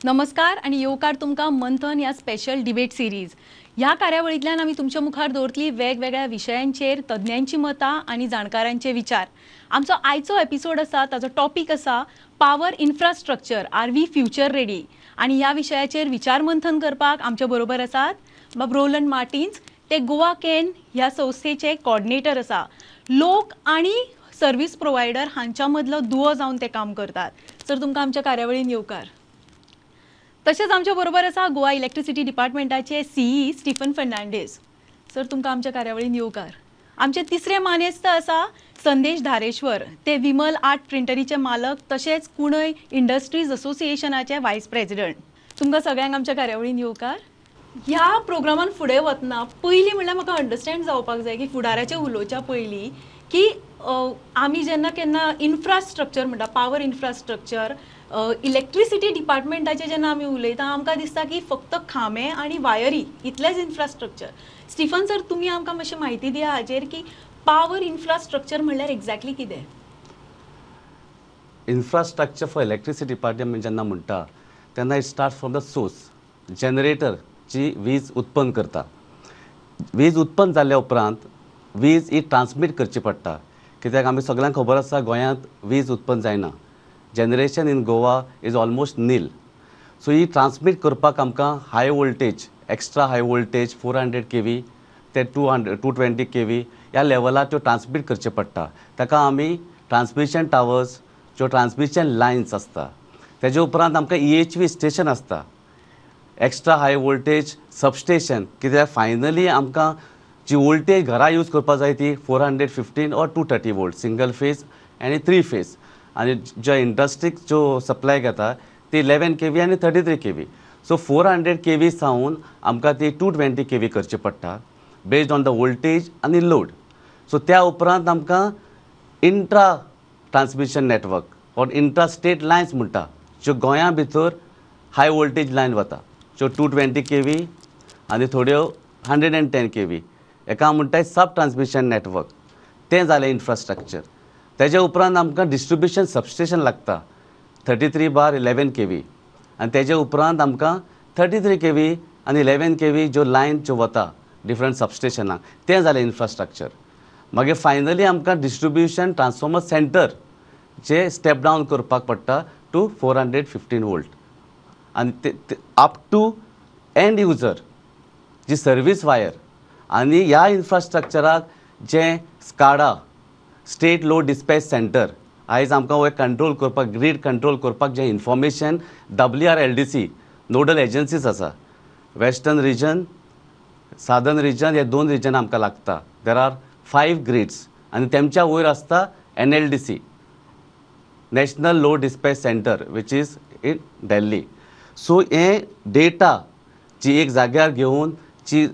नमस्कार आनी येवकार तुमकां मंथन ह्या स्पेशल डिबेट सिरीज. ह्या कार्यावळींतल्यान आमी तुमच्या मुखार दवरतली वेगवेगळ्या विशयांचेर तज्ञांची मतां आनी जाणकारांचे विचार. आमचो आयचो एपिसोड आसा ताचो टॉपीक आसा power infrastructure, are we future ready? आनी ह्या विशयाचेर विचार मंथन करपाक आमच्या बरोबर आसात बाब रोलंड मार्टिन्स, ते गोवा can ह्या संस्थेचे कॉर्डिनेटर आसा. लोक आनी सर्वीस प्रोवायडर हांच्या मदलो दुवो जावन ते काम करतात. सर, तुमकां आमच्या कार्यावळीन येवकार. तशेंच आमच्या बरोबर आसा गोवा इलेक्ट्रिसिटी डिपार्टमेंटाचे सीई स्टीफन फर्नांडीस. सर, तुमकां आमच्या कार्यावळीन येवकार. आमचे तिसरे मानेस्त आसा संदेश धारेश्वर, ते विमल आर्ट प्रिंटरीचे मालक तशेंच कुणय इंडस्ट्रीज असोसिएशनाचे वायस प्रेसिडेंट. तुमकां सगळ्यांक आमच्या कार्यावळीन येवकार. ह्या प्रोग्रामान फुडें वतना पयलीं म्हणल्यार म्हाका अंडरस्टँड जावपाक जाय की फुडाराचें उलोवच्या पयलीं की आमी जेन्ना केन्ना इन्फ्रास्ट्रक्चर म्हणटा, पावर इन्फ्रास्ट्रक्चर, इलेक्ट्रिसिटी डिपार्टमेंटाचें जेन्ना आमी उलयता आमकां दिसता की फक्त खांबे आनी वायरी इतलेंच इन्फ्रास्ट्रक्चर. स्टीफन सर, तुमी आमकां मातशी म्हायती दिया हाजेर की पावर इन्फ्रास्ट्रक्चर म्हणल्यार एक्झॅक्टली कितें? इन्फ्रास्ट्रक्चर फॉर इलेक्ट्रिसिटी डिपार्टमेंट जेन्ना म्हणटा तेन्ना it start from the source. Generator जी वीज उत्पन्न करता, वीज उत्पन्न जाल्या उपरांत वीज ही ट्रान्समीट करची पडटा. कित्याक आमी सगळ्यांक खबर आसा गोंयांत वीज उत्पन्न जायना. Generation in Goa is almost nil. So he transmit करपाक आमकां high voltage, extra high voltage 400 kV ते 220 kV ह्या लेवलार त्यो ट्रान्समीट करचें पडटा. ताका आमी ट्रान्समिशन टावर्स, ज्यो ट्रान्समिशन लायन्स आसता, तेजे उपरांत आमकां EHV station आसता, एक्स्ट्रा हाय वोल्टेज सबस्टेशन. कित्याक फायनली आमकां जी वोल्टेज घरा यूज करपाक जाय ती 415 or 230 volt single phase आनी थ्री फेज, आनी ज्या इंडस्ट्रीक ज्यो सप्लाय घेता ती 11 kV आनी 33 kV. सो 400 kV सावन आमकां ती 220 kV करची पडटा बेज्ड ऑन the voltage आनी लोड. सो त्या उपरांत आमकां intra transmission network or intra state lines म्हणटा, ज्यो गोंया भितर हाय वोल्टेज लायन वता, ज्यो 220 kV आनी थोड्यो 110 kV, हेका म्हणटाय सब ट्रान्समिशन नेटवर्क. तें जालें इन्फ्रास्ट्रक्चर. तेजे उपरांत आमकां डिस्ट्रिब्युशन सबस्टेशन लागता 33/11 kV, आनी तेजे उपरांत आमकां 33 kV आनी 11 kV ज्यो लायन ज्यो वता डिफरंट सबस्टेशनाक, तें जालें इन्फ्रास्ट्रक्चर. मागीर फायनली आमकां डिस्ट्रिब्युशन ट्रान्सफॉर्मर सेंटर जे स्टेप डावन करपाक पडटा टू 415 वोल्ट, आनी ते अप टू एंड युजर जी सर्वीस वायर. आनी ह्या इन्फ्रास्ट्रक्चराक जें SCADA, state load dispatch centre, आयज आमकां हो कंट्रोल करपाक, ग्रीड कंट्रोल करपाक जें इन्फॉर्मेशन WRLDC nodal agencies आसा, वेस्टर्न रिजन, सादर्न रिजन, हे दोन रिजन आमकां लागता. There are 5 grids आनी तेमच्या वयर आसता NLDC, national load dispatch centre, which is in Delhi. So हें डेटा जी एक जाग्यार घेवन जी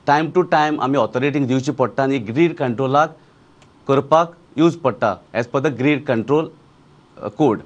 टायम टू टायम आमी ऑथॉरिटीक दिवची पडटा आनी ग्रीड कंट्रोलाक करपाक यूज पडटा as per the grid control code.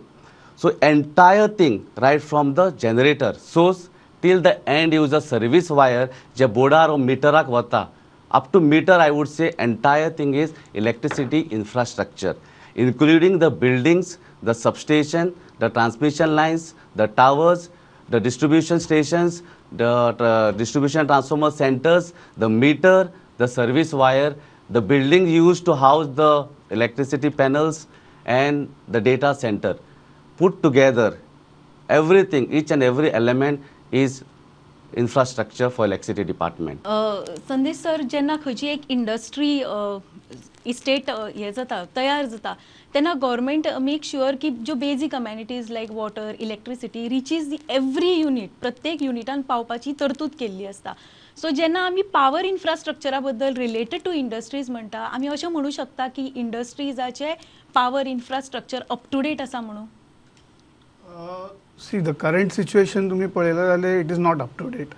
So entire thing right from the generator source till the end user service wire जे बोर्डार वो मिटराक वता, up to meter I would say entire thing is electricity infrastructure, including the buildings, the substation, the transmission lines, the towers, the distribution stations, the distribution transformer centers, the meter, the service wire, the building used to house the electricity panels and the data center. Put together, everything, each and every element is infrastructure for electricity department. Sandesh sir, जेन्ना खंयची एक industry estate हें जाता, तयार जाता, तेन्ना government मेक sure की ज्यो basic amenities like water, electricity reaches the every unit, प्रत्येक युनिटान पावपाची तरतूद केल्ली आसता. सो जेन्ना आमी पावर इन्फ्रास्ट्रक्चरा बद्दल रिलेटेड टू इंडस्ट्रीज म्हणटा, आमी अशें म्हणू शकता की इंडस्ट्रीजाचे power infrastructure up to date आसा म्हणून? See, the current situation तुम्ही पळयलं जाल्यार it is not up to date.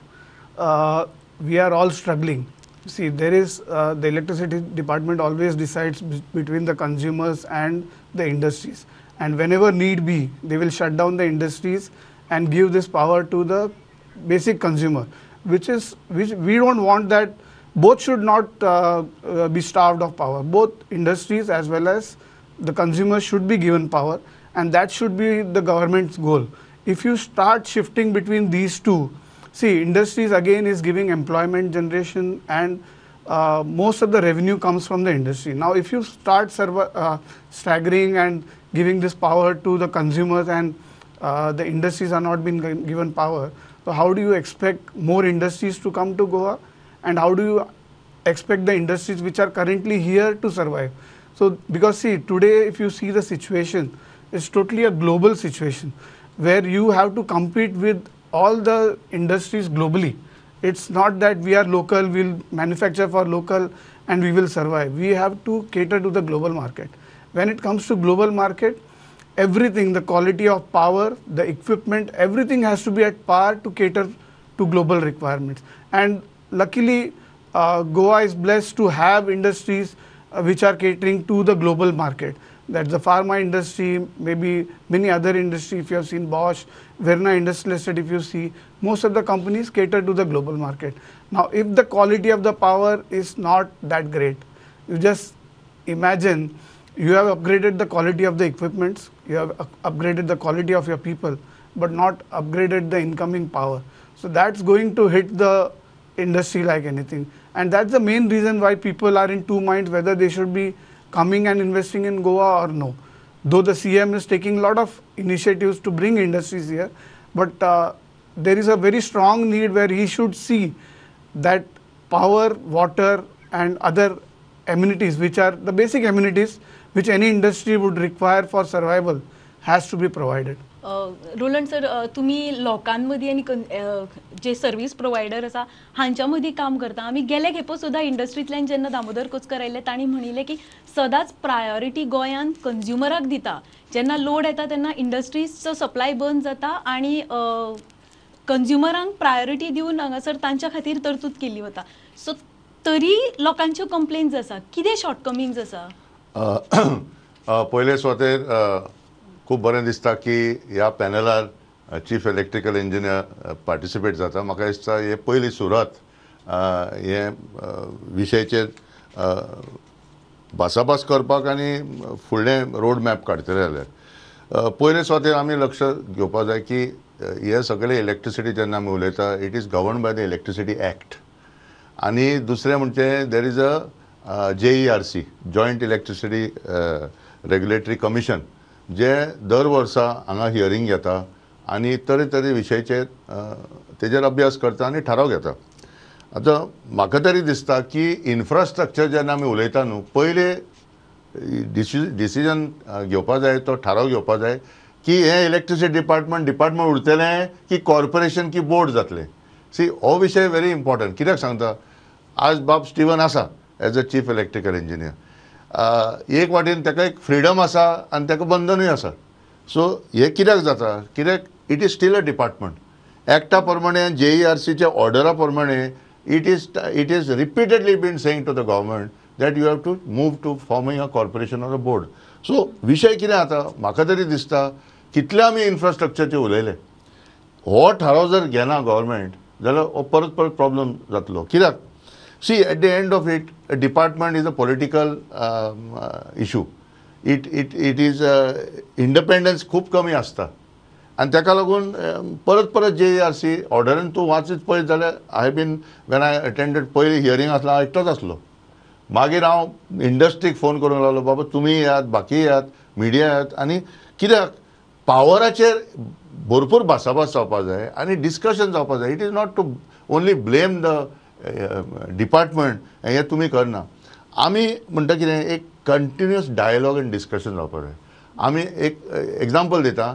We are all struggling. See, there is the electricity department always decides between the consumers and the industries, and whenever need be, they will shut down the industries and give this power to the basic consumer, which we don't want. That both should not be starved of power. Both industries as well as the consumers should be given power, and that should be the government's goal. If you start shifting between these two, see, industries again is giving employment generation and most of the revenue comes from the industry. Now, if you start staggering and giving this power to the consumers and the industries are not being given power, so how do you expect more industries to come to Goa, and how do you expect the industries which are currently here to survive? So, because see, today if you see the situation, it's totally a global situation where you have to compete with all the industries globally. It's not that we are local, we'll manufacture for local and we will survive. We have to cater to the global market. When it comes to global market, everything, the quality of power, the equipment, everything has to be at par to cater to global requirements. And luckily, Goa is blessed to have industries which are catering to the global market. That's the pharma industry, maybe many other industry. If you have seen Bosch, Verna Industrial Estate, if you see, most of the companies cater to the global market. Now, if the quality of the power is not that great, you just imagine you have upgraded the quality of the equipments, you have upgraded the quality of your people, but not upgraded the incoming power. So that's going to hit the industry like anything. And that's the main reason why people are in two minds whether they should be coming and investing in Goa or no. Though the CM is taking a lot of initiatives to bring industries here, but there is a very strong need where he should see that power, water and other amenities, which are the basic amenities which any industry would require for survival, has to be provided. Roland sir, तुम्ही लोकांमदी आनी जे service provider आसा हांच्या मदीं काम करता. आमी गेले खेपो सुद्दां इंडस्ट्रींतल्यान जेन्ना दामोदर कोचकर आयले तांणी म्हणिल्लें की सदांच प्रायोरिटी गोंयान कंज्युमराक दिता. जेन्ना लोड येता तेन्ना इंडस्ट्रीजचो सप्लाय बंद जाता आनी कंज्युमरांक प्रायोरिटी दिवन हांगासर तांच्या खातीर तरतूद केल्ली वता. सो तरी लोकांच्यो कंप्लेन्स आसा, कितें शॉर्टकमिंग्स आसा? पयले सुवातेर खूब बरें दिसता की ह्या पॅनलार चीफ इलेक्ट्रिकल इंजिनियर पार्टिसिपेट जाता. म्हाका दिसता हे पयली सुरवात हे विशयाचेर भासाभास करपाक आनी फुडलें रोड मॅप काडटले जाल्यार पयले सुवातेर आमी लक्ष घेवपाक जाय की हे सगळे इलेक्ट्रिसिटी जेन्ना आमी उलयता, it is govern by the electricity act. आनी दुसरें म्हणजे there is a JERC, joint electricity regulatory commission, जे दर वर्सा हांगा हियरींग घेता आनी तरेतरे विशयाचेर तेजेर अभ्यास करता आनी थाराव घेता. आतां म्हाका तरी दिसता की इन्फ्रास्ट्रक्चर जेन्ना आमी उलयता न्हू, पयले डिसिजन घेवपा जाय, तो थाराव घेवपा जाय की हें इलेक्ट्रिसिटी डिपार्टमेंट डिपार्टमेंट उरतलें की कॉर्पोरेशन की बोर्ड जातलें. सी, हो विशय व्हेरी इम्पॉर्टंट. कित्याक सांगता, आज बाब स्टिवन आसा as a chief electrical engineer, एक वाटेन ताका एक फ्रिडम आसा आनी ताका बंधनूय आसा. सो हें कित्याक जाता, कित्याक it is still a department. एक्टा प्रमाणे, JERCच्या ऑर्डरा प्रमाणे it is repeatedly been saying to the government that you have to move to forming a corporation or a board. So विशय कितें आतां म्हाका तरी दिसता कितले आमी इन्फ्रास्ट्रक्चरचे उलयले, हो थाराव जर घेना गव्हर्मेंट जाल्यार हो परत परत प्रॉब्लम जातलो. कित्याक see, at the end of it, a department is a political issue. It is independence खूब कमी आसता आनी ताका लागून परत परत JERC ऑर्डरान तूं वाचीत पळयत जाल्यार, I been when I attended पयलीं हियरींग आसलो, हांव एकटोच आसलो. मागीर हांव इंडस्ट्रीक फोन करूंक लागलो, बाबा तुमी येयात, बाकी येयात, मिडिया येयात. आनी कित्याक पावराचेर भरपूर भासाभास जावपा जाय आनी डिस्कशन जावपा जाय. It is not to only blame the department, हें तुमी करना. आमी म्हणटा कितें, एक कंटिन्युअस डायलॉग आनी डिस्कशन जावपा जाय. आमी एक एग्जाम्पल दिता,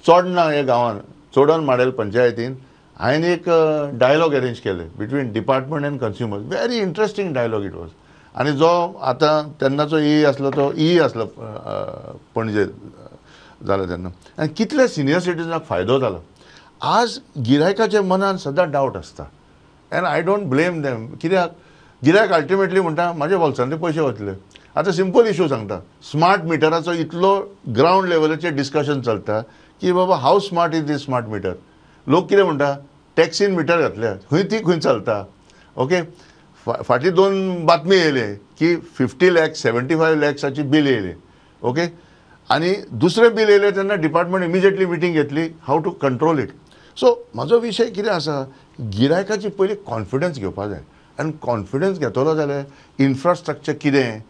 चोडणा ह्या गांवान, चोडण माडेल पंचायतीन हांवें एक डायलॉग अरेंज केले between department and consumers. Very interesting dialogue it was. आनी जो आतां तेन्नाचो ई आसलो तो ई आसलो पणजे जाला तेन्ना, आनी कितले सिनियर सिटीजनाक फायदो जालो. आज गिरायकाच्या मनान सदां डावट आसता and I don't blame them. कित्याक गिरायक अल्टिमेटली म्हणटा म्हाज्या बोल्सांतले पयशे वतले. आतां सिंपल इशू सांगता, स्मार्ट मिटराचो इतलो ग्रावंड लेवलाचेर डिस्कशन चलता की बाबा how smart is this smart meter. लोक कितें म्हणटा, टॅक्सीन मिटर घातल्या, खंय ती खंय चलता. ओके, फाटीं दोन बातमी येयले की 50 lakhs 75 lakhsाची बील येयले. ओके, आनी दुसरें बील येयलें तेन्ना डिपार्टमेंट इमिजिएटली मिटींग घेतली how to control it. So म्हाजो विशय कितें आसा, गिरायकाची पयलीं कॉन्फिडन्स घेवपा जाय आनी कॉन्फिडन्स घेतलो जाल्यार इन्फ्रास्ट्रक्चर कितें,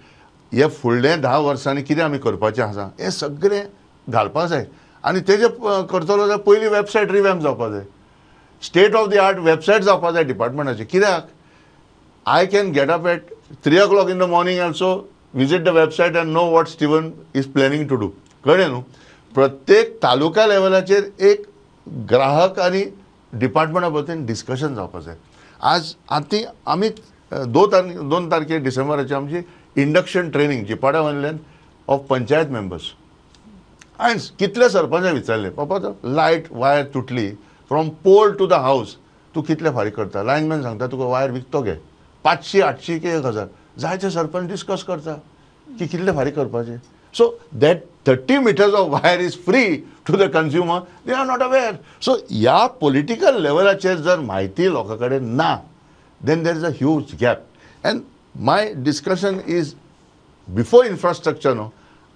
हे फुडले 10 वर्सांनी कितें आमी करपाचें आसा हें सगळें घालपा जाय. आनी तेजें करतलो जाल्यार पयलीं वेबसायट रिवॅम्प जावपा जाय, state of the art website जावपा जाय डिपार्टमेंटाची. कित्याक I can get up at 3 o'clock in the morning also visit the website and know what Steven is planning to do. कळ्ळें न्हू? प्रत्येक तालुका लेवलाचेर एक ग्राहक आनी डिपार्टमेंटा वतीन डिस्कशन जावपा जाय. आज आतां आमी 2 तारखेर डिसेंबराची आमची इंडक्शन ट्रेनींग जिपाडा वयल्यान ऑफ पंचायत मेंबर्स. हांवें कितले सरपंचाक विचारलें, बाबा लायट वायर तुटली from pole to the house तूं कितले फारीक करता? लायनमॅन सांगता तुका वायर विकतो घे 500 800 की 1000. जायते सरपंच डिस्कस करता की कितले फारीक करपाचे. So that 30 meters of wire is free to the consumer, they are not aware. So ह्या पॉलिटिकल लेवलाचेर जर म्हायती लोकां कडेन ना then there is a huge gap. And my discussion is before infrastructure no,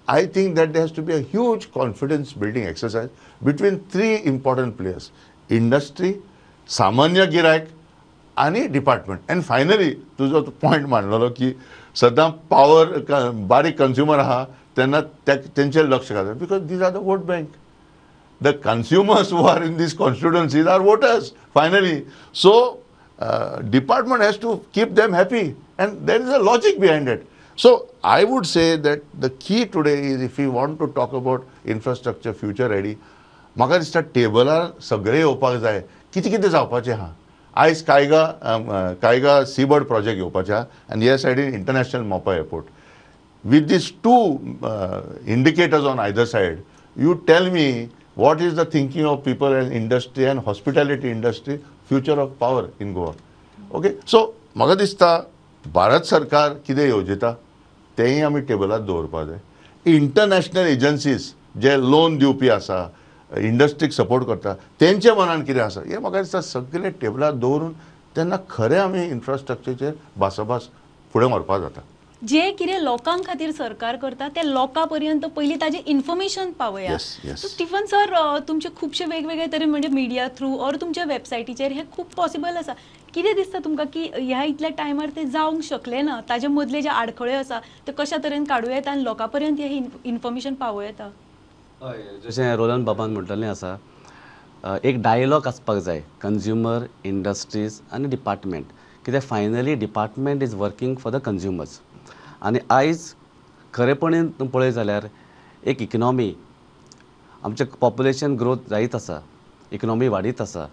I think that there has to be a huge confidence building exercise between 3 important players, industry, सामान्य गिरायक आनी डिपार्टमेंट. एंड फायनली तुजो point मांडलेलो की सदां power बारीक consumer आहा तेन्ना तेंचेर लक्ष घालता, because these are the vote bank. The consumers who are in these constituencies are voters finally. So department has to keep them happy and there is a logic behind it. So I would say that the key today is if you want to talk about infrastructure future ready, म्हाका दिसता टेबलार सगळे येवपाक जाय. कितें कितें जावपाचें आहा आयज कायगा कायगा सीबर्ड प्रोजेक्ट येवपाचें आहा आनी ह्या सायडीन international Mopa airport. With these 2 indicators on either side, you tell me what is the thinking of people and industry and hospitality industry, future of power in Goa. Okay, so म्हाका दिसता भारत सरकार कितें येवजिता तेंय आमी टेबलार दवरपा जाय. इंटरनॅशनल एजन्सीज जे loan दिवपी आसा, इंडस्ट्रीक सपोर्ट करता, तेंच्या मनान कितें आसा हें म्हाका दिसता सगळें टेबलार दवरून तेन्ना खरें आमी इन्फ्रास्ट्रक्चरचेर भासाभास फुडें व्हरपा जाता. जे कितें लोकां खातीर सरकार करता ते लोकां पर्यंत पयलीं ताजें इन्फॉर्मेशन पावया. सो स्टीफन सर, तुमचे खुबशे वेगवेगळे तरेन म्हणजे मिडिया थ्रू ऑर तुमच्या वेबसायटीचेर हें खूब पॉसिबल आसा. कितें दिसता तुमकां की ह्या इतल्या टायमार ते जावंक शकलें ना, ताजे मदले जे आडखळे आसा ते कशा तरेन काडूं येता आनी लोकां पर्यंत हें इन्फॉर्मेशन पावोवं येता? हय, जशें रोलन बाबान म्हणटलें आसा, एक डायलॉग आसपाक जाय कंज्युमर, इंडस्ट्रीज आनी डिपार्टमेंट. कित्याक finally department is working for the consumers. आनी आयज खरेपणी पळयत जाल्यार एक इकनॉमी, आमचें पॉप्युलेशन ग्रोथ जायत आसा, इकनॉमी वाडीत आसा,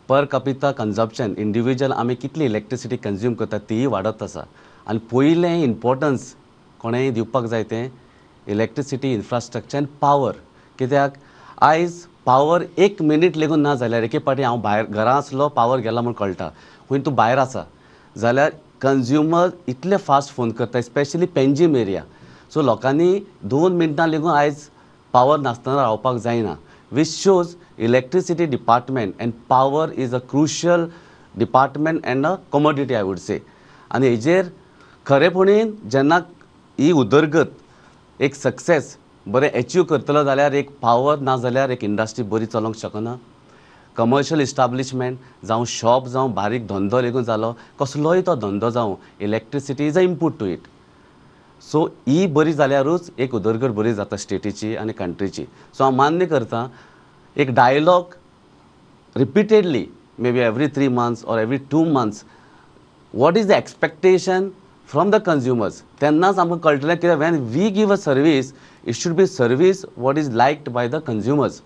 पर कपिता कन्जप्शन इंडिविज्युअल आमी कितली इलेक्ट्रिसिटी कंज्यूम करता तीय वाडत आसा. आनी पयलें इम्पोर्टन्स कोणेंय दिवपाक जाय तें इलेक्ट्रिसिटी इन्फ्रास्ट्रक्चर आनी पावर. कित्याक आयज पावर 1 मिनीट लेगून ना जाल्यार एके फावटी हांव भायर घरा आसलो पावर गेला म्हूण कळटा, खंय तूं भायर आसा जाल्यार कंज्युमर इतले फास्ट फोन करता, स्पेशली पेंजीम एरिया. सो लोकांनी 2 मिनटां लेगून आयज पावर नासतना रावपाक जायना, which shows electricity department and power is a crucial department and a commodity I would say. आनी हेजेर खरेपणी जेन्ना ही उदरगत एक सक्सेस बरें एचीव करतलो जाल्यार एक पावर ना जाल्यार एक इंडस्ट्री बरी चलोवंक शकना. कमर्शियल इस्टाब्लिशमेंट जावं शॉप जावं बारीक धंदो लेगून जालो, कसलोय तो धंदो जावं, electricity is a input to it. So ही बरी जाल्यारूच एक उदरगत बरी जाता स्टेटीची आनी कंट्रीची. सो हांव मान्य करता एक dialogue repeatedly may be every 3 months or every 2 months what is the expectation from the consumers, तेन्नाच आमकां कळटलें कित्याक when we give a service it should be service what is liked by the consumers.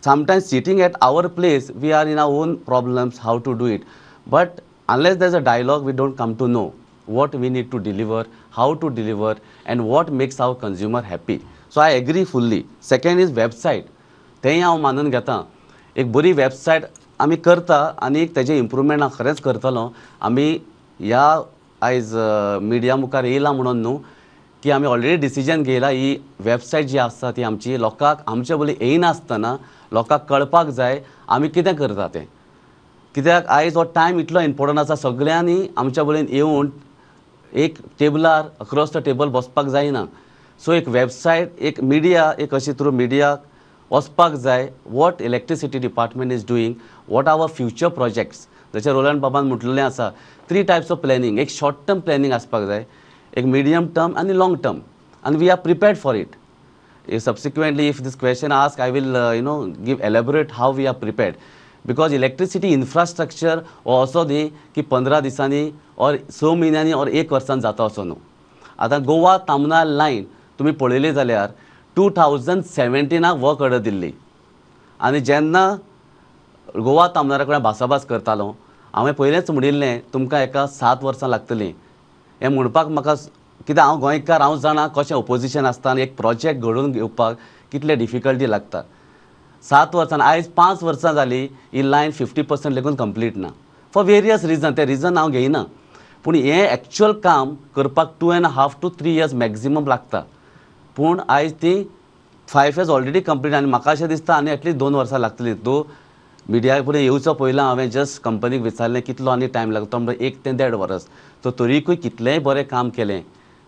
Sometimes sitting at our place we are in our own problems how to do it, but unless there is a dialogue we don't come to know what we need to deliver, how to deliver and what makes our consumer happy. So I agree fully. Second is website, तेंय हांव मानून घेता. एक बरी website आमी करता आनी तेजें इम्प्रूवमेंट हांव खरेंच करतलो. आमी ह्या आयज मिडिया मुखार येयला म्हणून न्हू की आमी ऑलरेडी डिसिजन घेयला, ही वेबसायट जी आसा ती आमची लोकांक आमचे बोली येयनासतना लोकांक कळपाक जाय आमी कितें करता तें. कित्याक आयज हो टायम इतलो इम्पोर्टंट आसा, सगळ्यांनी आमच्या बोलयेन येवन एक टेबलार अक्रॉस the table बसपाक जायना. सो एक वेबसायट, एक मिडिया, एक अशी थ्रू मिडिया वचपाक जाय what electricity department is doing, what our future projects. जशें रोलंड बाबान म्हटलेलें आसा, थ्री टायप्स ऑफ प्लॅनिंग. एक शॉर्ट टर्म प्लॅनिंग आसपाक जाय, एक मिडियम टर्म आनी लॉंग टर्म, आनी we are prepared for it. Subsequently, if this question asked, I will give elaborate how we are prepared, because electricity infrastructure हो असो न्ही की 15 दिसांनी or 6 म्हयन्यांनी or 1 वर्सान जाता असो न्हू. आतां गोवा तामनार लायन तुमी पळयली जाल्यार 2017 वर्क ऑर्डर दिल्ली, आनी जेन्ना गोवा तामनारा कडेन भासाभास करतालो हांवें पयलेंच म्हणिल्लें तुमकां एका 7 वर्सां लागतलीं. हें म्हणपाक म्हाका कित्याक हांव गोंयकार, हांव जाणा कशें ओपोजिशन आसता आनी एक प्रोजेक्ट घडोवन घेवपाक कितले डिफिकल्टी लागता. 7 वर्सां, आयज 5 वर्सां जालीं ही लायन 50% लेगून कंप्लीट ना, फॉर वेरियस रिजन. ते रिजन हांव घेयना, पूण हें एक्चुअल काम करपाक 2.5 to 3 years maximum लागता. पूण आयज ती 5 years already complete, आनी म्हाका अशें दिसता आनी एटलिस्ट 2 वर्सां लागतलीं. दो मिडिया फुडें येवचो पयलो हांवें जस्ट कंपनीक विचारलें कितलो आनी टायम लागता, म्हणल्यार 1 ते 1.5 वर्स. सो तरीकूय कितलेंय बरें काम केलें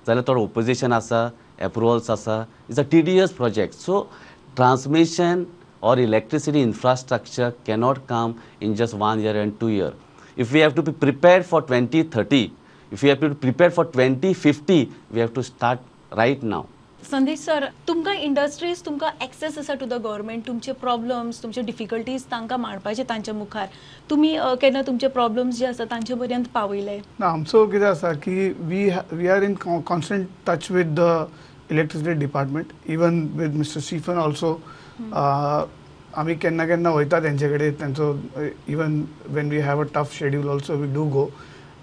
जाल्यार थोडो ओपोजिशन आसा, एप्रुवल्स आसा, it's a tedious project. So transmission or electricity infrastructure cannot come in just 1 year and 2 year. If we have to be prepared for 2030, if we have to be prepared for 2050, we have to start right now. Sandesh sir, तुमकां industries, तुमकां access आसा two the government, तुमचे problems, तुमचे difficulties तांकां मांडपाचे तांच्या मुखार, तुमी केन्ना तुमचे प्रॉब्लम्स जे आसा तांचे पर्यंत पावयले? ना, आमचो कितें आसा की we are in constant touch with the electricity department, even with mister Stephen also. आमी केन्ना केन्ना वयता तेंचे कडेन, तेंचो even when we have a tough schedule also we do go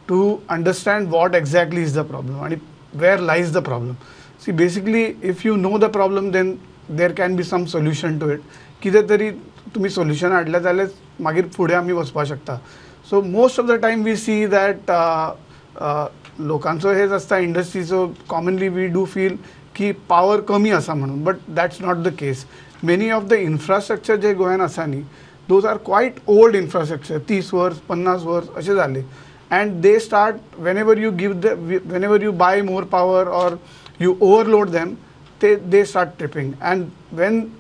to understand what exactly is the problem आनी where lies the problem. See, basically, if you know the problem, then there can be some solution to it. कितें तरी तुमी solution हाडलें जाल्यार मागीर फुडें आमी वचपाक शकता. So most of the time we see that लोकांचो हेच आसता, इंडस्ट्रीचो कॉमनली we do feel की पावर कमी आसा म्हणून, but that's not the case. Many of the infrastructure जे गोंयान आसा न्ही, those are quite old infrastructure, 30 वर्स 50 वर्स अशें जाले, and they start whenever you give the whenever you buy more power or you overload them, they start tripping. And when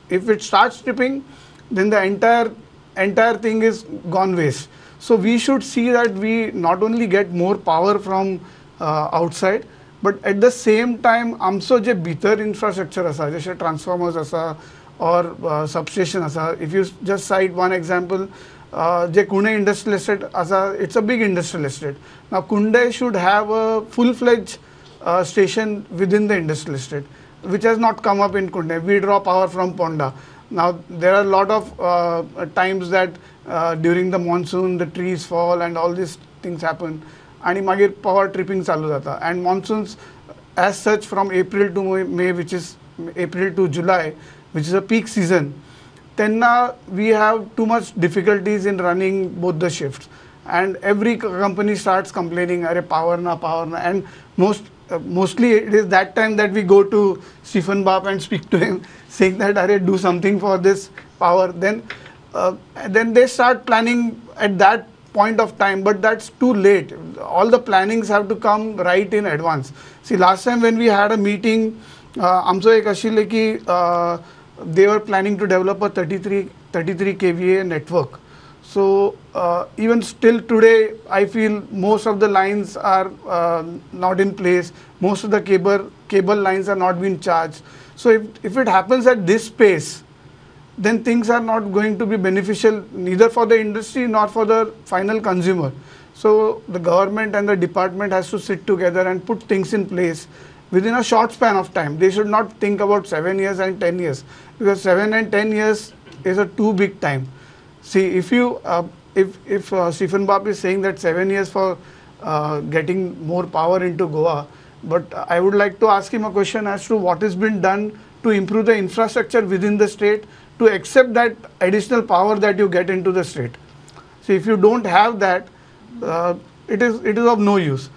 if it starts tripping, then the entire thing is gone waste. So we should see that we not only get more power from outside, but at the same time आमचो जे भितर infrastructure आसा, जशे transformers आसा or substation आसा. If you just cite one example, जे कुंडे industrial estate आसा, it's a big industrial estate. Now Kundem should have a full-fledged station within the industrial estate, which has not come up in Kundem. We draw power from Ponda. Now there are a lot of times that during the monsoon the trees fall and all these things happen, and मागीर power tripping चालू जाता. And monsoons as such from April to May, which is April to July, which is a peak season, तेन्ना we have too much difficulties in running both the shifts, and every company starts complaining, "Arey power na, power na," and mostly it is that time that we go to Stephen Bap and speak to him, saying that "Arey, do something for this power." Then they start planning at that point of time, but that's too late. All the plannings have to come right in advance. See, last time when we had a meeting, आमचो एक आशिल्लें की they were planning to develop a 33 kVA network. So even still today, I feel most of the lines are not in place. Most of the cable lines are not being charged. So if it happens at this pace, then things are not going to be beneficial neither for the industry nor for the final consumer. So the government and the department has to sit together and put things in place within a short span of time. They should not think about 7 years and 10 years, because 7 and 10 years is a too big time. See, if you if Stephen Bap is saying that 7 years for getting more power into Goa, but I would like to ask him a question as to what has been done to improve the infrastructure within the state to accept that additional power that you get into the state. So if you don't have that, it is of no use.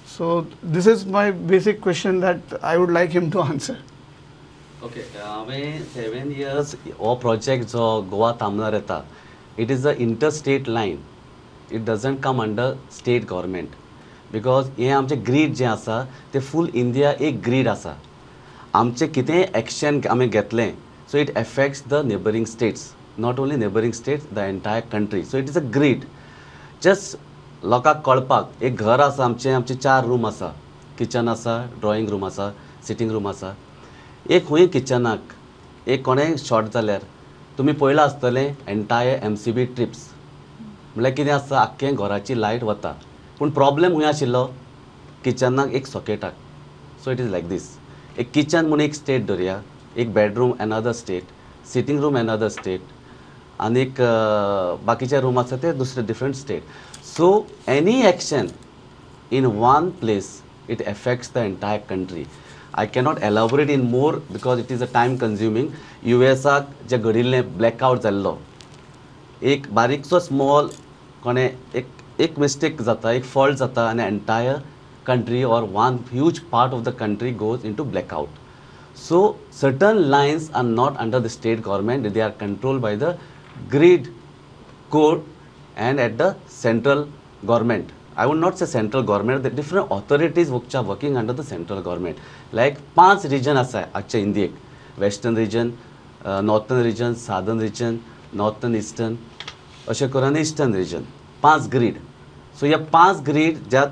So this is my basic question that I would like him to answer. Okay, हांवें 7 years हो project जो गोवा तामनार येता, it is a interstate line. It doesn't come under state government, because हें आमचें grid जें आसा तें फूल India एक ग्रीड आसा. आमचें कितेंय एक्शन आमी घेतलें so it affects the neighbouring states, not only neighbouring states, the entire country. So it is a grid. Just लोकांक कळपाक, एक घर आसा आमचें, आमचे 4 रूम आसा, किचन आसा, ड्रॉइंग रूम आसा, सिटींग रूम आसा. एक खंय किचनाक एक कोणेंय शॉर्ट जाल्यार तुमी पळयलां आसतलें एन्टायर MCB trips म्हणल्यार कितें आसता, आख्खें घराची लायट वता. पूण प्रॉब्लेम खंय आशिल्लो, किचनाक एक सॉकेटाक. So it is like this. एक किचन म्हूण एक स्टेट धरया, एक bedroom another state, sitting room another state, आनीक बाकीचे रूम आसा ते दुसरे different state. So any action in one place it affects the entire country. I cannot elaborate in more because it is a time consuming. युएसाक जे घडिल्लें blackout जाल्लो, एक बारीकसो स्मॉल कोणें एक एक मिस्टेक जाता, एक फॉल्ट जाता आनी entire country or one huge part of the country goes into blackout. So certain lines are not under the state government, they are controlled by the grid code and at the central government. I would not say central government, the different authorities which are working under the central government. Like 5 region आसा आजच्या इंडियेक, western region, northern region, southern region, northern eastern, अशें करून eastern reason, 5 grid. So ह्या 5 grid ज्या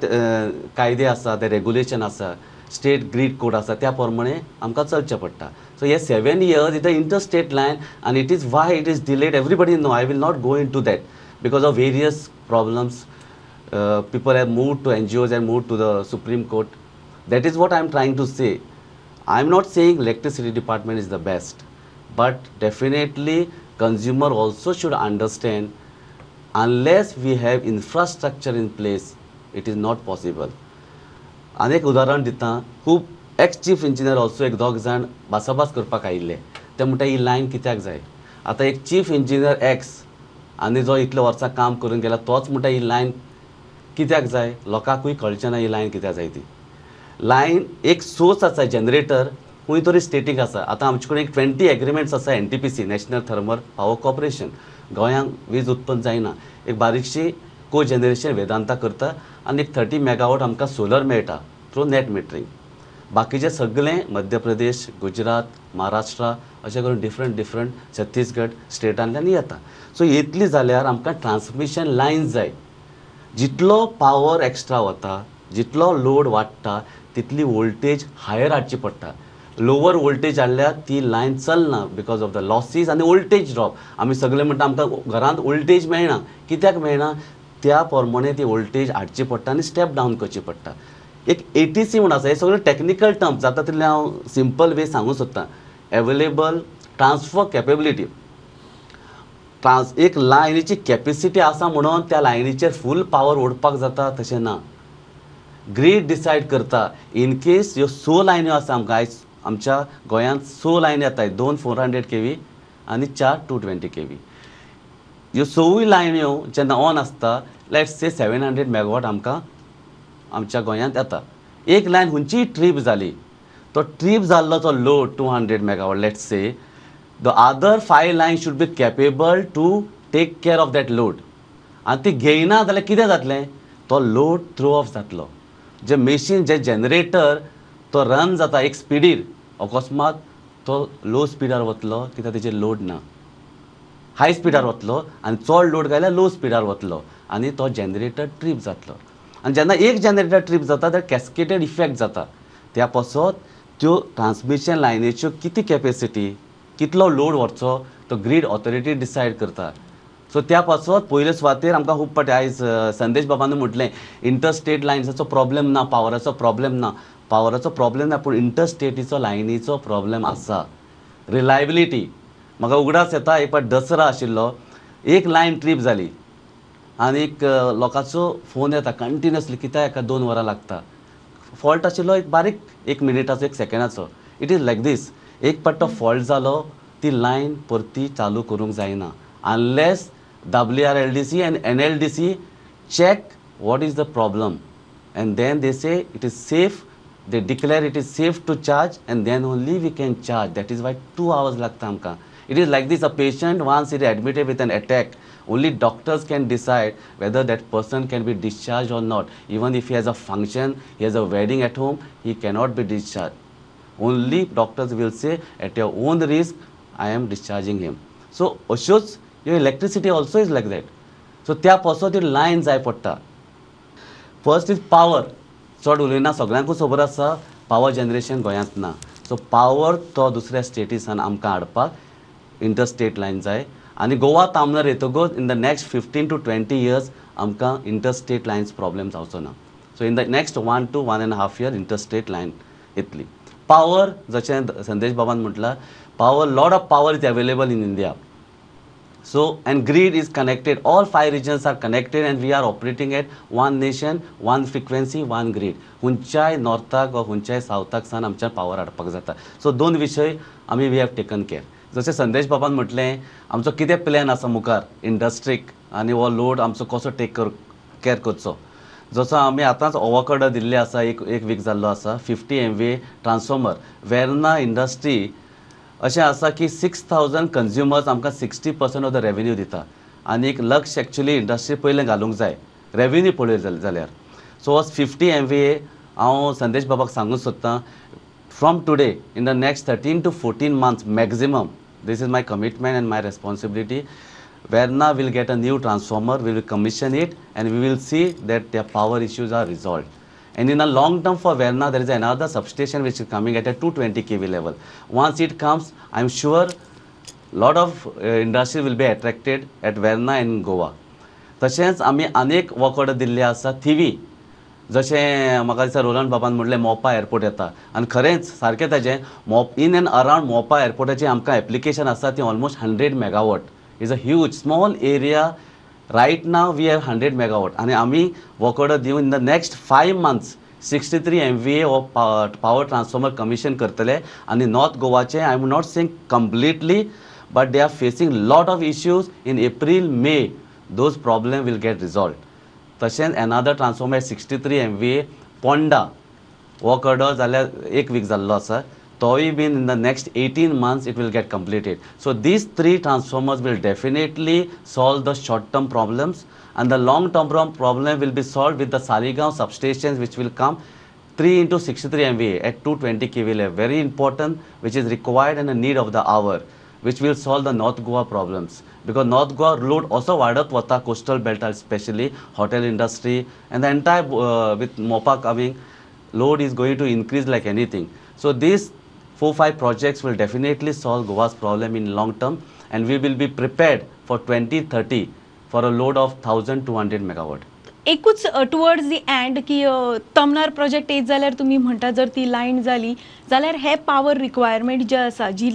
कायदे आसा, ते regulation आसा, स्टेट ग्रीड कोड आसा, त्या प्रमाणे आमकां चलचें पडटा. सो हे 7 years it a inter state line आनी it is why it is delayed. Everybody know, I will not go into that because of various problems. People have moved to NGOs and moved to the Supreme Court. That is what I am trying to say. I am not saying electricity department is the best, but definitely consumer also should understand, unless we have infrastructure in place, it is not possible. आनी एक उदाहरण दिता, खूब ex chief engineer also एक दोग जाण भासाभास करपाक आयिल्ले, ते म्हणटा ही लायन कित्याक जाय. आतां एक चीफ इंजिनियर एक्स आनी जो इतले वर्सां काम करून गेला तोच म्हणटा ही लायन कित्याक जाय, लोकांकूय कळचें ना ही लायन कित्याक जाय ती. लायन एक सोर्स आसा, जनरेटर खंय तरी स्टेटीक आसा. आतां आमचे कडेन एक 20 एग्रीमेंट्स आसा NTPC, national thermal power corporation. गोंयांक वीज उत्पन्न जायना, एक बारीकशी को जनरेशन वेदांता करता आनी एक 30 मेगावॉट आमकां सोलर मेळटा थ्रू नॅट मिटरींग. बाकीचें सगळें मध्य प्रदेश, गुजरात, महाराष्ट्र अशें करून डिफरंट डिफरंट छत्तीसगड स्टेटांतल्यान येता. सो येतली जाल्यार आमकां ट्रान्समिशन लायन जाय. जितलो पावर एक्स्ट्रा वता, जितलो लोड वाडटा, तितली वोल्टेज हायर हाडची पडटा. लोवर वोल्टेज हाडल्यार ती लायन चलना because of the losses आनी वोल्टेज ड्रॉप. आमी सगळे म्हणटा आमकां घरांत वोल्टेज मेळना, कित्याक मेळना, त्या प्रमाणे ती वोल्टेज हाडची पडटा आनी स्टेप डावन करची पडटा. एक ATC म्हूण आसा, हे सगळे टॅक्निकल टर्म्स जाता तितलें हांव सिंपल वे सांगूंक सोदतां. एवेलेबल ट्रान्सफर कॅपेबिलिटी, एक लायनीची कॅपेसिटी आसा म्हणून त्या लायनीचेर फूल पावर ओडपाक जाता तशें ना. ग्रीड डिसायड करता. इन केस ह्यो 6 लायन्यो आसा आमकां, आयज आमच्या गोंयांत 6 लायनी येताय, 2 400 kV आनी 4 220 kV. ह्यो 6 लायन्यो जेन्ना ऑन आसता, let's say 700 megawatt आमकां आमच्या गोंयांत येता. एक लायन खंयचीय ट्रीप जाली, तो ट्रीप जाल्लो तो load 200 megawatt let's say, the other 5 line should be capable to take care of that load. आनी ती घेयना जाल्यार कितें जातलें, तो लोड थ्रो ऑफ जातलो. जे मेशीन, जे जनरेटर तो रन जाता एक स्पिडीर, अकस्मात तो लो स्पिडार वतलो कित्याक तेजेर लोड ना, हाय स्पिडार वतलो आनी चड लोड घाल्यार लो स्पिडार वतलो आनी तो जनरेटर ट्रीप जातलो. आनी जेन्ना एक जनरेटर ट्रीप जाता तर कॅस्केटेड इफेक्ट जाता. त्या पासत त्यो ट्रान्समिशन लायनीच्यो कितें कॅपेसिटी, कितलो लोड व्हरचो तो ग्रीड ऑथॉरिटी डिसायड करता. सो त्या पासत पयले सुवातेर आमकां खूब फावटी आयज संदेश बाबान म्हटलें इंटर स्टेट लायन्साचो प्रॉब्लेम ना, पावराचो प्रॉब्लेम ना, पावराचो प्रॉब्लेम ना, पूण इंटर स्टेटीचो लायनीचो प्रॉब्लेम आसा. रिलायबिलिटी म्हाका उगडास येता, एक फावट दसरा आशिल्लो, एक लायन ट्रीप जाली आनीक लोकांचो फोन येता कंटिन्युअसली, कित्याक एका 2 वरां लागता. फॉल्ट आशिल्लो एक बारीक, 1 मिनिटाचो, 1 सेकेंडाचो. It is like these. एक फावट तो फॉल्ट जालो, ती लायन परती चालू करूंक जायना unless WRLDC and NLDC check what is the problem and then they say it is safe, they declare it is safe to charge and then only we can charge. That is why 2 hours लागता आमकां. It is like this, a patient once is admitted with an attack, only doctors can decide whether that person can be discharged or not. Even if he has a function, he has a wedding at home, he cannot be discharged. Only doctors will say at your own risk I am discharging him. So अश्योच ह्यो electricity also is like that. So त्या पासत ती line जाय पडटा. First is power, चड उलयना, सगळ्यांकूच खबर आसा पावर जनरेशन गोंयांत ना. सो पावर तो दुसऱ्या स्टेटीसान आमकां हाडपाक इंटरस्टेट लायन जाय. आनी गोवा तामनर येतकच in the next 15 to 20 years आमकां इंटरस्टेट लायन्स प्रॉब्लेम जावचो ना. So in the next 1 to 1.5 year interstate line येतली. पावर जशें संदेश बाबान म्हटलां, power, lot of power is available in India. So and grid is connected, all 5 regions are connected and we are operating at one nation, one frequency, one grid. खंयच्याय नॉर्थाक वा खंयच्याय सावथाक सान आमच्या power हाडपाक जाता. सो दोन विशय आमी we have taken care. जशें संदेश बाबान म्हटलें, आमचो कितें प्लॅन आसा मुखार इंडस्ट्रीक आनी हो लोड आमचो कसो टेक केर करचो. जसो आमी आतांच ओवकॉर्डर दिल्ले आसा, एक वीक जाल्लो आसा, 50 MVA transformer. Verna industry अशें आसा की 6000 कंज्युमर्स आमकां 60% ऑफ the revenue दिता. आनी एक लक्ष एक्चुली इंडस्ट्री पयलें घालूंक जाय रेवेन्यू पळयली जाल्यार. सो 50 MVA हांव संदेश बाबाक सांगूंक सोदतां, from today in the next 13 to 14 months maximum, this is my commitment and my responsibility, Verna will get a new transformer, we will commission it and we will see that their power issues are resolved. And in a long term for Verna, there is another substation which is coming at a 220 kV level. Once it comes, I am sure lot of industry will be attracted at Verna and Goa. तशेंच आमी अनेक work order दिल्ले आसा थिवी, जशें म्हाका दिसता Roland बाबान म्हणलें मोपा एअरपोर्ट येता आनी खरेंच सारकें ताजें इन एंड अरावंड मोपा एअरपोर्टाचें आमकां एप्लिकेशन आसा ती almost 100 megawatt. Is a huge small area. Right now we have 100 megawatt आनी आमी वर्क ऑर्डर दिवन in the next 5 months 63 MVA हो पावर ट्रान्सफॉर्मर कमिशन करतले. आनी नॉर्थ गोवाचे I am not saying completely, but they are facing lot of issues in April May, those problem will get resolved. तशेंच another transformer 63 MVA Ponda work order जाल्यार एक week जाल्लो आसा, तोय been in the next 18 months it will get completed. So these 3 transformers will definitely solve the short term problems and the long term problem will be solved with the Saligao substations which will come 3 into 63 MVA at 220 kV level, very important, which is required and a need of the hour, which will solve the North Goa problems. Because North Goa load also वाडत वता, coastal belt especially, hotel industry and the entire with Mopa coming, load is going to increase like anything. So these 4-5 projects will definitely solve Goa's problem in long term and we will be prepared for 2030 for a load of 1200 megawatt. एकूच towards the and की Tamnar project येत जाल्यार तुमी म्हणटा जर ती line जाली जाल्यार हे पावर रिक्वायरमेंट जे आसा जी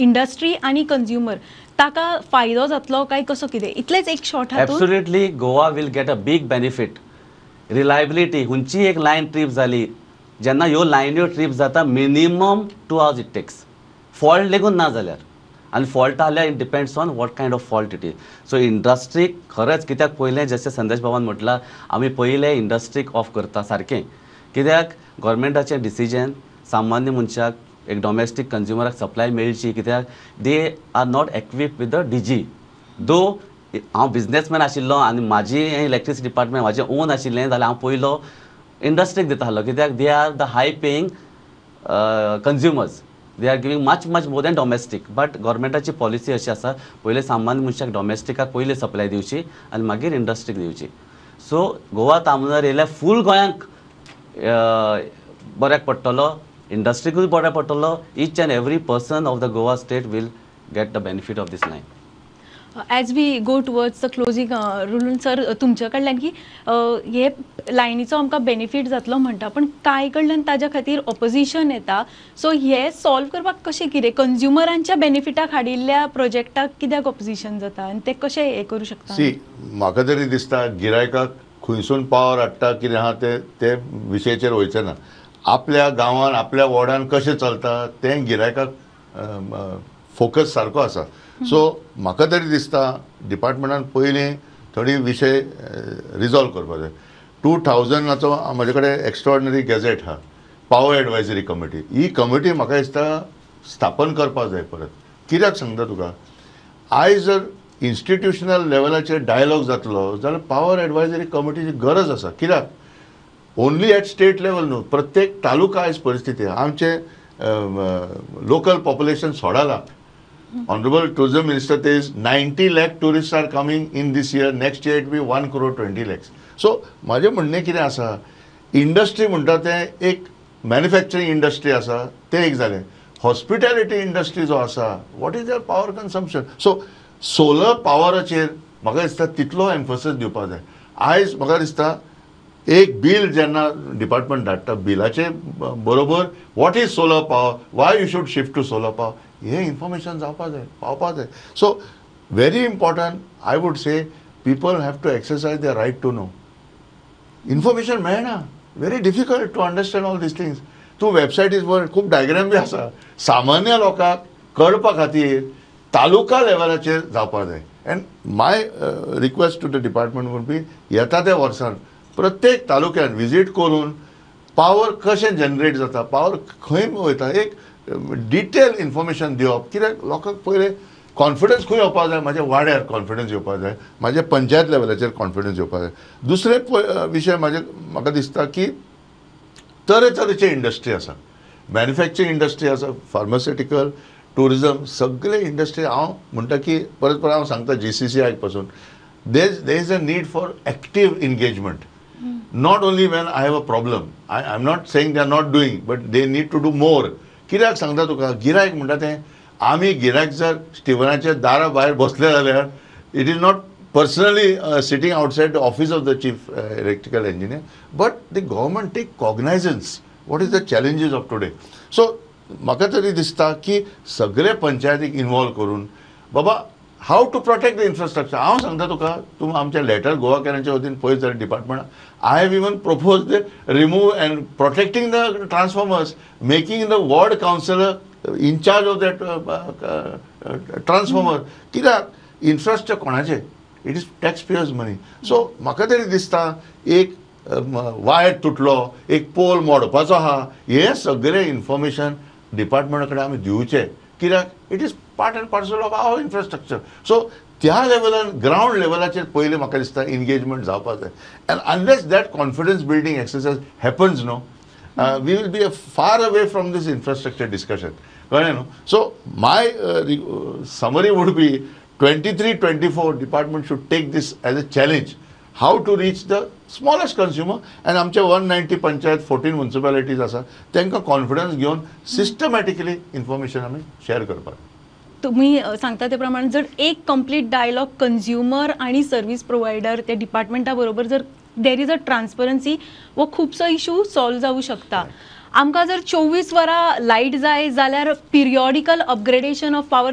इंडस्ट्री आनी कंज्युमर ताका फायदो जातलो काय कसो कितें, इतलेंच एक शॉर्ट हातूंत. Absolutely Goa will get a big benefit. Reliability, खंयची एक लायन ट्रीप जाली, जेन्ना ह्यो लायन्यो ट्रीप जाता minimum 2 hours it takes, fault लेगून ना जाल्यार. आनी फॉल्ट आल्यार it depends on what kind of fault it is. So इंडस्ट्रीक खरेंच कित्याक पयलें जशें संदेश बाबान म्हटलां, आमी पयलें इंडस्ट्रीक ऑफ करता सारकें, कित्याक गोवोरमेंटाचें डिसिजन सामान्य मनशाक एक डॉमेस्टीक कंज्युमराक सप्लाय मेळची, कित्याक they are not equip with the DG. Though हांव बिजनेसमॅन आशिल्लो आनी म्हाजी हें इलेक्ट्रिसिटी डिपार्टमेंट म्हाजें ओन आशिल्लें जाल्यार हांव पयलो इंडस्ट्रीक दिता आसलो, कित्याक they are the high paying consumers, they are giving much much more than domestic. But गोवोरमेंटाची policy अशी आसा, पयलें सामान्य मनशाक डॉमेस्टिकाक पयलीं सप्लाय दिवची आनी मागीर इंडस्ट्रीक दिवची. सो गोवा तामनार येयल्यार फूल गोंयांक बऱ्याक पडटलो, इंडस्ट्रीकूय बऱ्याक पडटलो. Each and every person of the Goa state will get the benefit of this line. As we go towards the closing, Roland sir, तुमच्या कडल्यान की हे लायनीचो आमकां बेनिफीट जातलो म्हणटा, पण कांय कडल्यान ताज्या खातीर ऑपोजिशन येता, सो हे सॉल्व करपाक कशें कितें कंज्युमरांच्या बेनिफिटाक हाडिल्ल्या प्रोजेक्टाक कित्याक ऑपोजिशन जाता आनी ते कशें हें करूं शकता? सी, म्हाका तरी दिसता गिरायकाक खंयसून पावर हाडटा कितें आहा ते विशयाचेर वयचें ना. आपल्या गांवान आपल्या वॉर्डान कशें चलता तें गिरायकाक फोकस सारको आसा. सो म्हाका तरी दिसता डिपार्टमेंटान पयलीं थोडी विशय रिजॉल्व करपाक जाय. 2000 म्हजे कडेन एक्स्ट्राऑर्डिनरी गॅझेट आहा, पावर एडवायजरी कमिटी. ही कमिटी म्हाका दिसता स्थापन करपाक जाय परत. कित्याक सांगता तुका, आयज जर इन्स्टिट्युशनल लेवलाचेर डायलॉग जातलो जाल्यार पावर एडवायजरी कमिटीची गरज आसा. कित्याक ओनली एट स्टेट लेवल न्हू, प्रत्येक तालुका आयज परिस्थिती आहा. आमचे local population 16 lakh. Honourable tourism minister says 90 lakh tourist are coming in this year, next year it be 1 crore 20 lakhs. So म्हाजें म्हणणें कितें आसा, इंडस्ट्री म्हणटा तें एक मॅन्युफॅक्चरींग इंडस्ट्री आसा तें एक जालें, हॉस्पिटॅलिटी इंडस्ट्री जो आसा, what is their power consumption. So solar पावराचेर म्हाका दिसता तितलो एम्फसीस दिवपाक जाय. आयज म्हाका दिसता एक बील जेन्ना डिपार्टमेंट धाडटा, बिलाचे बरोबर what is solar power, why you should shift to solar power, हें इन्फॉर्मेशन जावपा जाय, पावपा जाय. So very important, I would say people have to exercise their right to know. Information मेळना, very difficult to understand all these things. तूं वेबसायटीर खूब diagram बी आसा, सामान्य लोकांक कळपा खातीर तालुका लेवलाचेर जावपा जाय. And my request to the department would be, येता त्या वर्सान प्रत्येक तालुक्यान विजीट करून पावर कशें जनरेट जाता, पावर खंय वयता, एक डिटेल इन्फॉर्मेशन दिवप. कित्याक लोकांक पयलें कॉन्फिडन्स खंय येवपाक जाय, म्हाज्या वाड्यार कॉन्फिडन्स येवपाक जाय, म्हाज्या पंचायत लेवलाचेर कॉन्फिडन्स येवपाक जाय. दुसरें विशय म्हाका दिसता की तरेतरेचे इंडस्ट्री आसा, मॅन्युफॅक्चरींग इंडस्ट्री आसा, फार्मास्युटिकल, टुरिजम, सगळे इंडस्ट्री. हांव म्हणटा की परत परत हांव सांगता GCCI पासून, there is a need for active engagement. Not only when I have a problem, I am not saying they are not doing, but they need to do more. कित्याक सांगता तुका, गिरायक म्हणटा तें आमी गिरायक जर स्टिवनाच्या दारा भायर बसले जाल्यार it is not personally sitting outside the office of the chief electrical engineer, but the government take cognizance what is the challenges of today. So म्हाका तरी दिसता की सगळे पंचायतीक इनवॉल्व करून बाबा how to protect the infrastructure. हांव सांगता तुका, तूं आमच्या लेटर गोवा कॅनाच्या वतीन पळयत जाल्यार department, I have even propose the remove and protecting the transformers, making the ward councillor in charge of that transformer. कित्याक इन्फ्रास्ट्रक्चर कोणाचें, it is tax payers money. So म्हाका तरी दिसता एक वायर तुटलो, एक पोल मोडपाचो आहा, हें सगळें इन्फॉर्मेशन डिपार्टमेंटा कडेन आमी दिवचें. कित्याक it is part and parcel of our infrastructure. So त्या लेवलान, ग्रावंड लेवलाचेर पयलीं म्हाका दिसता एंगेजमेंट जावपाक जाय. And unless that confidence building exercise happens no, we will be far away from this infrastructure discussion. कळ्ळें न्हू? So my summary would be 23-24 department should take this as a challenge, how to reach the smallest consumer. And आमचे 190 पंचायत, 14 म्युनिसिपालिटीज आसा, तांकां confidence घेवन systematically information आमी share करपाक. तुम्ही सांगता ते प्रमाणे जर एक कंप्लीट डायलॉग कंझ्युमर आणि सर्व्हिस प्रोव्हायडर त्या डिपार्टमेंटा बरोबर जर there is a transparency, वो खुबसो इशू सॉल्व जावं शकता. आमकां जर 24 वरां लायट जाय जाल्यार periodical upgradation of power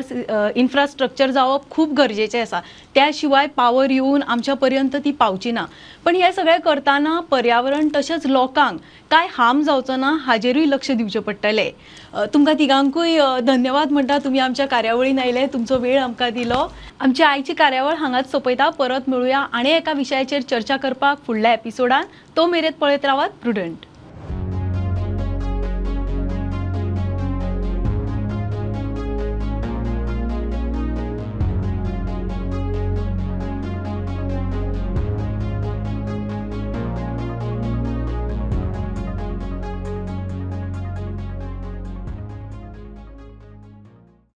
infrastructure जावप खूब गरजेचें आसा. त्या शिवाय पावर येवन आमच्या पर्यंत ती पावची ना. पण हें सगळें करतना पर्यावरण तशेंच लोकांक कांय हार्म जावचो ना हाजेरूय लक्ष दिवचें पडटलें. तुमकां तिगांकूय धन्यवाद म्हणटा, तुमी आमच्या कार्यावळीन आयले, तुमचो वेळ आमकां दिलो. आमची आयची कार्यावळ हांगाच सोंपयता. परत मेळुया आनी एका विशयाचेर चर्चा करपाक फुडल्या एपिसोडान. तो मेरेन पळयत रावात प्रुडंट.